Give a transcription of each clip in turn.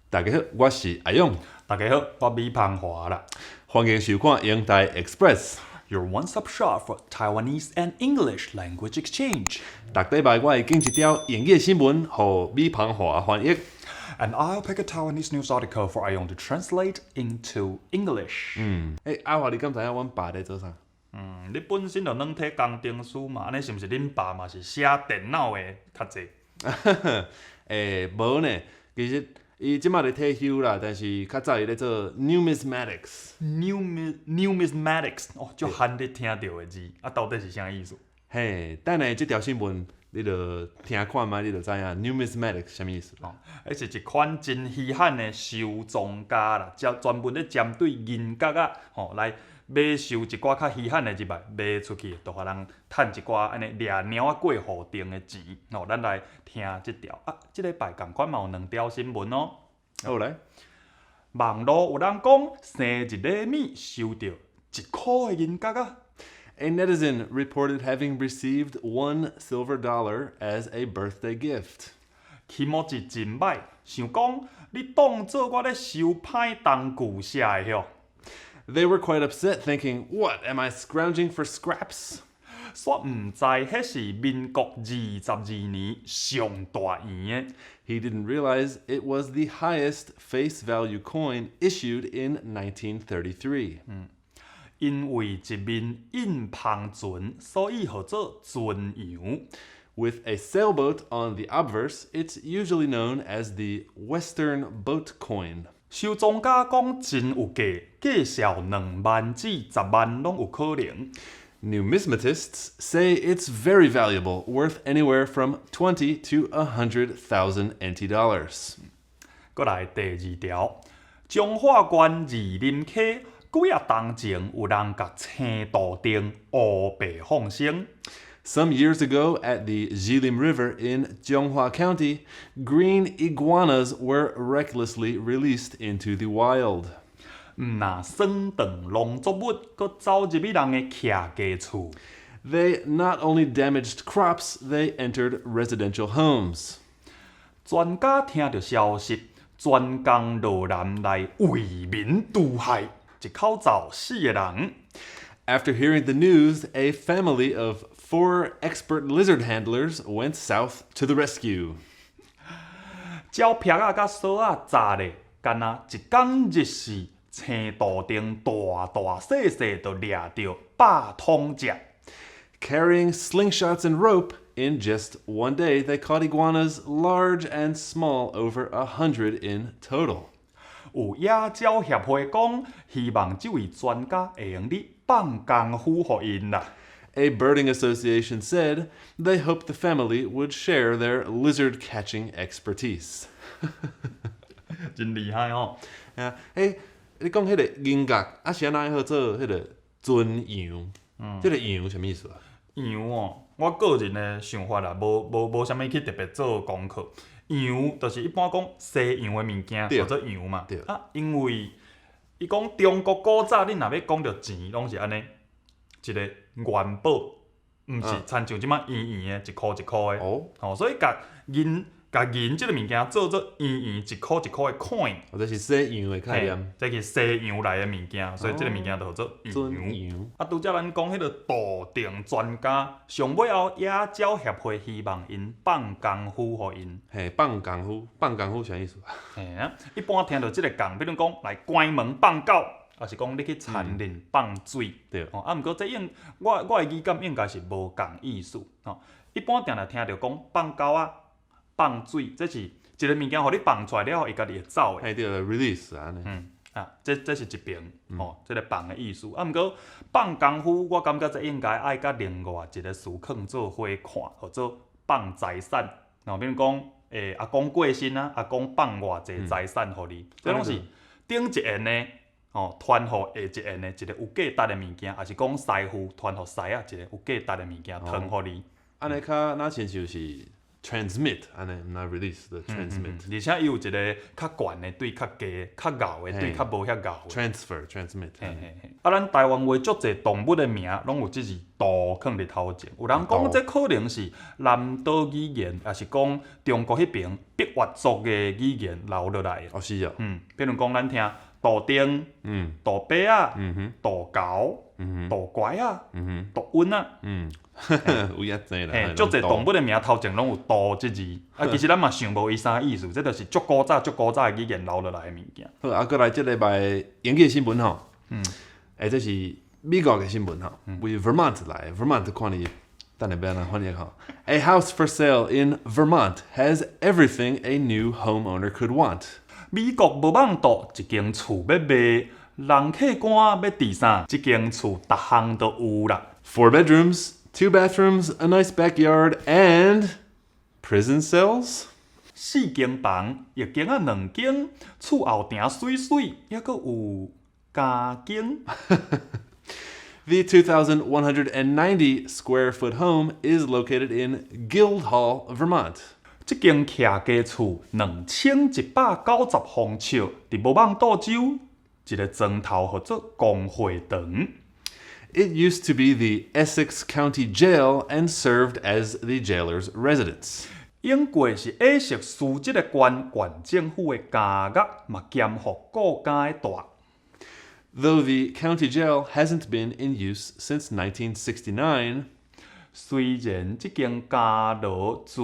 大家好，我是阿勇。大家好，我米芳華啦。歡迎收看英台 Express。 Your one-stop shop for Taiwanese and English language exchange. 逐禮拜我會揀一條英語新聞，予米芳華翻譯。 And I'll pick a Taiwanese news article for 阿勇 to translate into English. 欸，阿華，你敢知影阮爸咧做啥？嗯，你本身就軟體工程師嘛，按呢是毋是恁爸嘛是寫電腦的較濟？欸，無呢，其實伊這馬咧退休啦，但是較早伊咧做 numismatics。 Numismatics 哦，足罕咧聽著的字，啊，到底是啥意思？嘿，等下這條新聞你就聽看覓，你就知影 numismatics 啥物意思。哦，彼是一款真稀罕的收藏家啦，專門咧針對銀角仔吼來買收一寡較稀罕的入來，賣出去，就予人趁一寡按呢掠貓仔過雨頂的錢。吼，咱來聽這條啊，這禮拜仝款嘛有兩條新聞哦。好來。網路有人講生日禮物收著一箍的銀角仔。 A netizen reported having received $1 silver as a birthday gift. 気持ち真歹，想講你當做我咧收歹東具寫的唷。 They were quite upset, thinking, "What, am I scrounging for scraps?" 煞毋知彼是民國22年上大圓的。 He didn't realize it was the highest face value coin issued in 1933. 因為一面印帆船，所以號做船洋。 With a sailboat on the obverse, it's usually known as the Western boat coin. 收藏家講真有價，價數2萬至10萬攏有可能。 Numismatists say it's very valuable, worth anywhere from 20 to 100,000 NT dollars. 閣來第二條，彰化縣二林溪幾仔冬前有人共青杜鵑烏白放生。 Some years ago at the Jilim River in Zhanghua County, green iguanas were recklessly released into the wild. 毋若損斷農作物，閣走入去人的徛家厝。 They not only damaged crops, they entered residential homes. 專家聽著消息，專工落南來為民除害，一口罩四個人。 After hearing the news, a family of four expert lizard handlers went south to the rescue. 鳥癖仔佮索仔紮咧，干焦一工日時，青杜鵑大大細細就掠著百統隻。 Carrying slingshots and rope, in just one day they caught iguanas large and small, over 100 in total. 有野鳥協會講，希望這位專家會用得放功夫予𪜶啦。 A birding association said they hoped the family would share their lizard catching expertise. 真厲害哦！啊，欸，你講彼個銀角，啊是按怎號做彼個船洋？這个洋啥物意思啊？洋哦，我個人的想法啦，無啥物去特別做功課。洋就是一般講西洋的物件，叫做洋嘛。啊，因為伊講中國古早，你若欲講著錢，攏是按呢一个元寶，毋是親像這馬圓圓的，一箍一箍的。吼，所以共銀共銀這个物件做做圓圓一箍一箍的 coin。或者是西洋的概念。這是西洋來的物件，所以這个物件就號做洋。洋。啊，拄才咱講彼个杜鵑專家，上尾後野鳥協會希望𪜶放功夫予𪜶。嘿，放功夫，放功夫啥意思啊？嘿啊，一般聽著這个共，比如講來關門放狗，抑是講你去田裡放水。吼，啊，毋過這應我的語感應該是無仝意思。吼，一般定定聽著講放狗仔、放水，這是一个物件，予你放出來了後，伊家己會走的。嘿，對，release 按呢。嗯，啊，這是一邊，吼，這个放的意思。啊，毋過放功夫，我感覺這應該愛佮另外一个詞囥做伙看，號做放財產。吼，比如講，欸，阿公過身啊，阿公放偌濟財產予你，這攏是頂一緣的，吼，傳予下一緣的一个有價值的物件，抑是講師傅傳予師仔一个有價值的物件，傳予你。按呢較若親像是。transmit 按呢，毋若 release 的 transmit。而且伊有一个較懸的對較低，較𠢕的對較無遐𠢕的。 Transfer transmit。嘿嘿嘿。啊，咱台灣話足濟動物的名，攏有這字杜囥佇頭前。有人講這可能是南島語言，抑是講中國彼爿百越族的語言留落來的。哦，是哦。嗯，比如講咱聽杜丁、杜伯仔、杜猴、杜拐仔、杜瘟仔。有影濟啦。嘿，足濟動物的名頭前攏有杜這字。啊，其實咱嘛想無伊啥意思，這就是足古早、足古早的語言留落來的物件。好，啊，閣來這禮拜英語新聞吼。欸，這是美國的新聞吼，為 Vermont 來，Vermont 看你等下欲按怎翻譯吼。A house for sale in Vermont has everything a new homeowner could want。美國無蠓島一間厝欲賣，人客官欲佇啥？這間厝逐項都有啦。 Four bedrooms, two bathrooms, a nice backyard, and prison cells? 四間房，浴間仔兩間，厝後埕媠媠，猶閣有監間。 The 2,190 square foot home is located in Guildhall, Vermont. 這間徛家厝2190方尺，佇無蠓島州一个莊頭，號做公會堂。 It used to be the Essex County Jail and served as the jailer's residence. 永過是愛色斯這个縣縣政府的監獄，嘛兼予顧監的蹛。 Though the county jail hasn't been in use since 1969, 雖然這間監牢自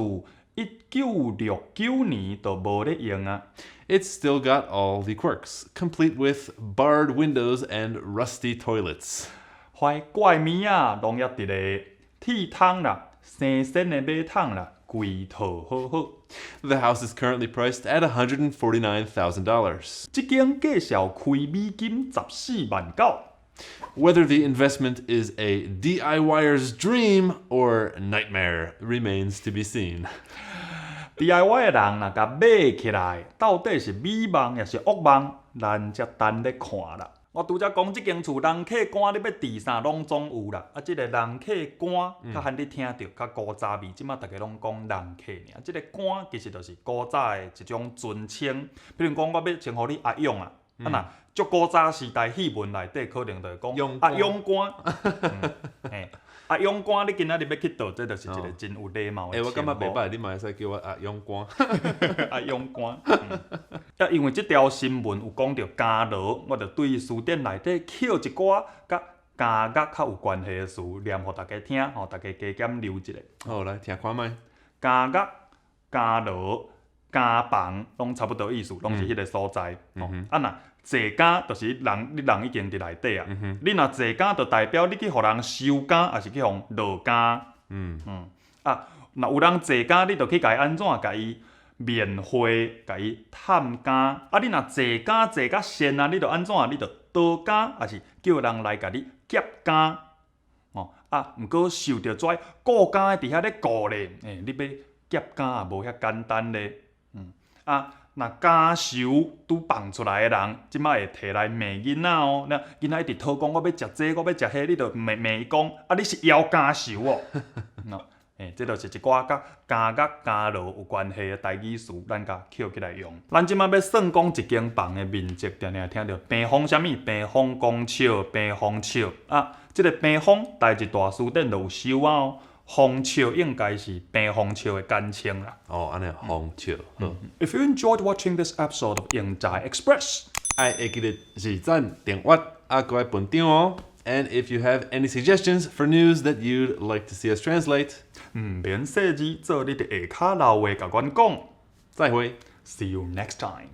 1969年就無咧用啊， it's still got all the quirks, complete with barred windows and rusty toilets. 壞怪物仔攏猶佇咧，鐵窗啦，生鉎的馬桶啦，規套好好。 The house is currently priced at $149,000. 這間價數開美金14萬9。 Whether the investment is a DIYer's dream or nightmare remains to be seen. DIY 的人若共買起來，到底是美夢抑是惡夢，咱才等咧看啦。我拄才講這間厝人客官你欲佇啥攏總有啦。啊，這个人客官較罕你聽著較古早味，這馬逐家攏講人客爾。這个官其實就是古早的一種尊稱，比如講我欲稱呼你阿勇啊，啊若足古早時代戲文內底可能就會講阿勇官。嘿，阿勇官，你今仔日欲去佗，這就是一個真有禮貌的欸，我感覺稱呼。袂䆀，你嘛會使叫我阿勇官。阿勇官。啊，因為這條新聞有講著監牢，我就對辭典內底抾一寡佮監獄較有關係的詞，念予大家聽，予大家加減留一下。好，來聽看覓。監獄、監牢、監房，攏差不多意思，攏是彼个所在。吼，啊若坐監就是人，你人已經佇內底啊。你若坐監，就代表你去予人收監，抑是去予人落監。啊，若有人坐監，你就去共伊按怎？共伊面會，共伊探監。啊，你若坐監坐甲仙啊，你就按怎？你就倒監，抑是叫人來共你劫監。哦，啊，毋過受著遮顧監的佇遐咧顧咧，欸，你欲劫監也無遐簡單咧。啊，若監囚拄放出來的人，這擺會提來罵囡仔哦。那囡仔一直討講我欲食這，我欲食彼，你就罵罵伊講，啊，你是枵監囚哦。欸，這就是一寡佮監獄、監牢有關係的台語詞，咱共抾起來用。咱這擺欲算講一間房的面積，定定聽著平方啥物？平方公尺、平方尺啊，這个平方台字大辭典就有收啊哦。方尺應該是平方尺的簡稱啦。哦，按呢方尺。好。 If you enjoyed watching this episode of 英台 Express，愛會記得是讚、訂閱啊，閣愛分享哦。And if you have any suggestions for news that you'd like to see us translate，毋免細膩，做你佇下跤留話共阮講。再會。 See you next time.